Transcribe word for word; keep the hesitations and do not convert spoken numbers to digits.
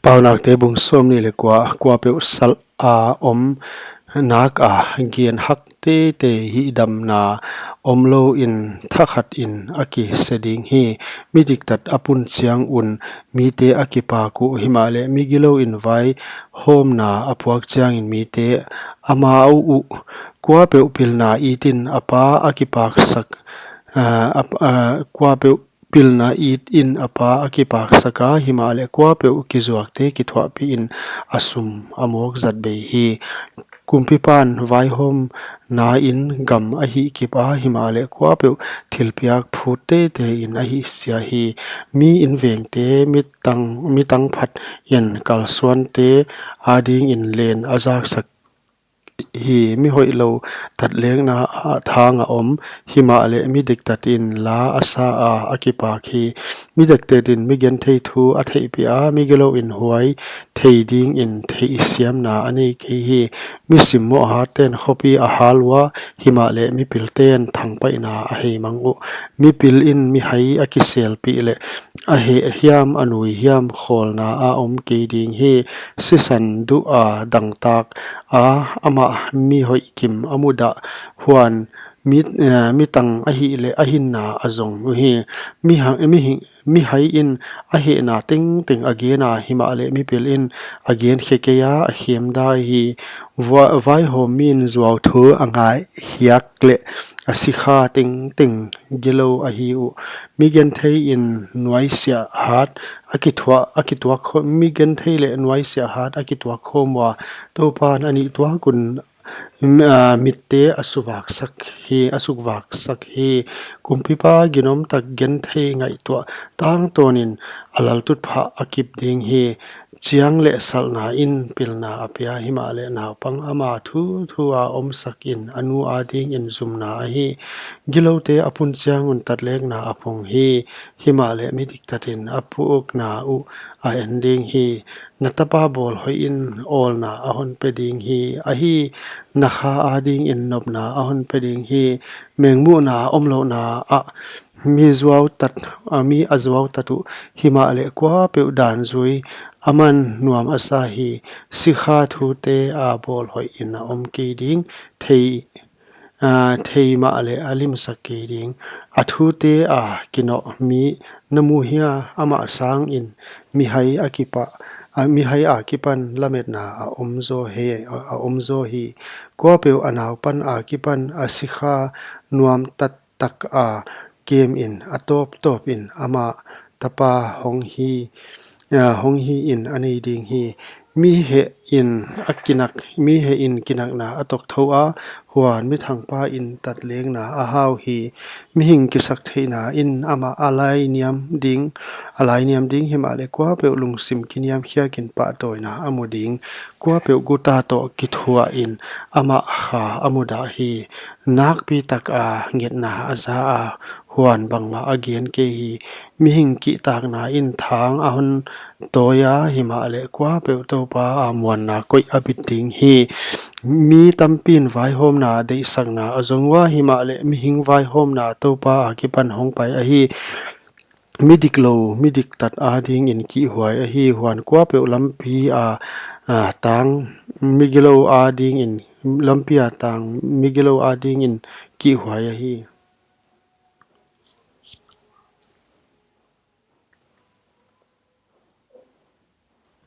Paunakte bung sawmnih leh kua. Kuapeuh salh a om nak a gen hak teitei hihdamna omlou in thakhat in a kise ding hi. Mi diktat a pun chiang un mite a kipak uh, himahleh mi gilou in vaihawmna a puak chiangin mite a mau uh. Kuapeuh pilna it in a pa a kipaksak, ah, a, ah, kuapeuh pilna it in a pa a kipaksak a, himahleh kuapeuh kizuakte kithuahpih in a sum a mawk zat bei hi. Kumpipan vaihawmna in gam a hihkip a, himahleh kuapeuh thilpiak phut teitei in a hihsia hi. Mi invengte, mi tang, mi tangphat in kalsuante adingin len a zaksak hi. Mi hoihlou tatlekna ah thang a om, himahleh mi diktat in la a sa a, a kipak hi. Mi diktat in mi genthei thu a theihpih a, mi gilou in huai thei dingin theihsiamna a nei kei hi. Mi simmoh hatten khopi a hal ua, himahleh mi pilten thangpaihna a hei mang uh. Mi pil in mi hai a kiselpih leh a heh hiam a nui hiam khawlna a om kei ding hi. Sisan duh a dangtak a, amah mi hoih kim a mudah, huan mi, eh, mi tang ahihleh a hinna a zong uhi. Mi ha-, mi hi-, mi hai in a hehna tengteng a gen a, himahleh mi pil in a gen khe kei a, a khem dai hi. Vua-, vaihawm mi in zuau thu a ngaikhiak leh a sikha tengteng gilou ahi uh. Mi genthei in nuaisiah hat a kithuah, a kituak kho-, mi genthei leh nuaisiah hat a kituak khawm ua, Toupan a nih tuak un, mm, ah, mitte a suvaksak hi, a sukvaksak hi. Kumpipa ginom tak genthei ngaihtuah tangtawn in a laltutphah a kip ding hi. Chiang leh salhna in pilna a pia, himahleh naupang ama thuthu a omsak in a nu adingin zumna ahi. Giloute a pun chiang un tatlekna a pung hi, himahleh mi diktat in a pukna uh a en ding hi. Na tapa bawl hoih in awlna a hon pe ding hi. Ahi, na kha adingin nopna a hon pe ding hi. Mengmuhna omlouhna ah mi zuautat, a mi a zuautat uh, himahleh kuapeuh dan zui aman nuam a sa hi. Sikha thute a bawl hoih in a om kei ding, thei, a, thei mahleh a limsak kei ding. A thute a kinoh mi na mu hia? Amah sangin mi hai a kipa, a, mi hai a kipan lametna a om zaw hi, a, a om zaw hi. Kuapeuh a naupan a kipan a sikha nuamtat tak a kem in a tawptawp in ama tapa hong hi, a, hong hi in a nei ding hi. Mi heh in a kinak, mi heh in kinakna a tokthou a, huan mi thangpa in tatlekna a hau hi. Mihing kisaktheihna in amah a lainiam ding, a lainiam ding, himahleh kuapeuh lungsim kiniamkhiak in pahtawina a mu ding. Kuapeuh guta toh kithuah in amah kha a mudah hi. Nakpi tak a ngetna a za a, huan bangmah a gen kei hi. Mihing kihtakna in thang a hon tawi a, himahleh kuapeuh Toupa a muanna koih a bit ding hi. Mi tampi in vaihawmna deihsakna a zong ua, himahleh mihing vaihawmna Toupa a kipan hong pai ahi. Mi diklou, mi diktat adingin kihhuai ahi, huan kuapeuh lampi a, a, tang, mi gilou adingin, lampi a tang, mi gilou adingin kihhuai ahi.